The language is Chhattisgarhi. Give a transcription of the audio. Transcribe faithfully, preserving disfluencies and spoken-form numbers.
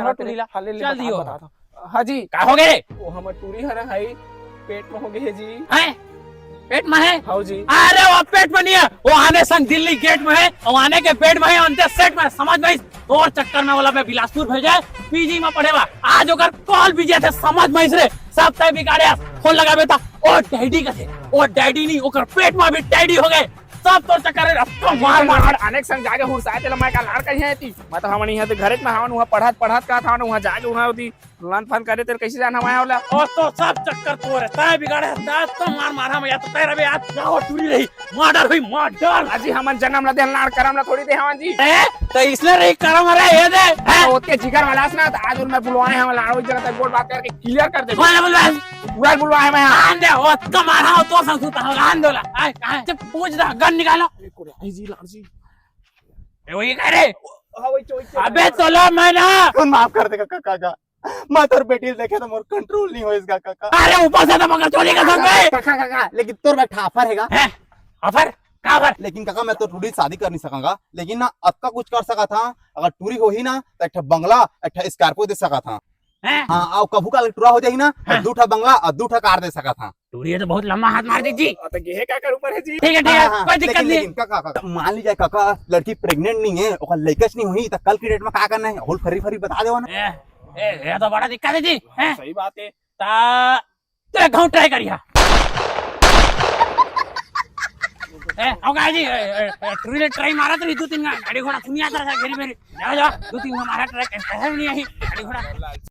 हाँ, टूरी ला। हाँ, ले, ले, चल बता, दियो। बता, बता। हाँ जी। का हो गे? वो हमर टूरी हरा है, पेट में हो गए है जी। हैं? पेट में है? हाँ जी। अरे, वो पेट में नहीं है, वो आने संग दिल्ली गेट में है, वो आने के पेट में है, अंते सेट में, समझ में आइस? तोर चक्कर में वाला मैं बिलासपुर भेजे, पीजी में पढ़े बा। आज ओकर कॉल भी थे, समझ में आइस रे, सब तय बिगाड़े। फोन लगाबे ता, ओ डैडी कथे, ओ डैडी नहीं, ओकर पेट में भी टैडी हो गए। सब तोर चक्कर है, रस्ता मार मार। अनेक संग जाके हुरसाए तेला मैं का लाड़ कही है ती। मैं तो हमन इहाँ तो घरे में हावन, उहाँ पढ़त पढ़त का था, उहाँ जाके उहाँ होती लन फन करे तेरे कैसे जान हमारे वाला। ओ तो सब चक्कर तोर है, तय बिगाड़े है, तय तो मार मार हम या तो तय रबे आज जाओ टूरी रही, मर्डर हुई मर्डर। अजी हमन जन्म ला दे लाड़ करम ला थोड़ी दे हवन जी। ए, तो इसने रही करम रे ये दे। हैं? ओतके जिगर वाला से ना, तो आज उन मैं बुलवाए हम लाड़ो जगह तक गोल बात करके क्लियर कर दे। कौन है बुलवाए? पूरा बुलवाए मैं। आन दे, ओ तो मारा हो तो संग सुता हो, आन दोला। आए, आए, जब पूछ दा, गन निकालो। ए, कोरे, आई जी, लाड़ जी। ए, वही कह रे। हाँ, वही, वही, वही। अबे तोला मैं ना। कौन माफ कर देगा काका का? मैं तोर बेटी देखे तो मोर कंट्रोल नहीं होइस गा काका। अरे ऊपर से तो मगर चोरी का सब है। काका, काका, लेकिन तोर में एक ठा ऑफर हैगा। हैं? ऑफर? का ऑफर? लेकिन काका मैं तो टूरी शादी कर नहीं सकांगा, लेकिन ना अतका कुछ कर सका था, अगर टूरी होही ना तो एक ठा बंगला, एक ठा स्कॉर्पियो दे सका था। हैं? हाँ, अउ कभू का टूरा हो जाही ना तो हाँ। दू ठा बंगला अउ दू ठा कार दे सका था। टूरी है तो बहुत लंबा हाथ मार दी जी। आ, तो गेहे का कर ऊपर है जी। ठीक है, ठीक है, हाँ, हाँ, कोई दिक्कत लेकिन, नहीं। लेकिन काका, काका, मान लीजिए काका, लड़की प्रेग्नेंट नहीं है, ओकर लइकच नहीं होही, तो कल की डेट में का करना है? होल फरी फरी बता देवा ना। ए, ए, ये तो बड़ा दिक्कत है जी, हैं? सही बात है। ता, तो एक घाव ट्राई करिया। ए, हो गया जी, ए, ए, ए, टूरी ने ट्राई मारा तो नहीं, दो तीन गाड़ी घोड़ा सुनिया था घेरी मेरी। जाओ, जाओ, दो तीन मारा ट्राई, ऐसा नहीं है, गाड़ी घोड़ा।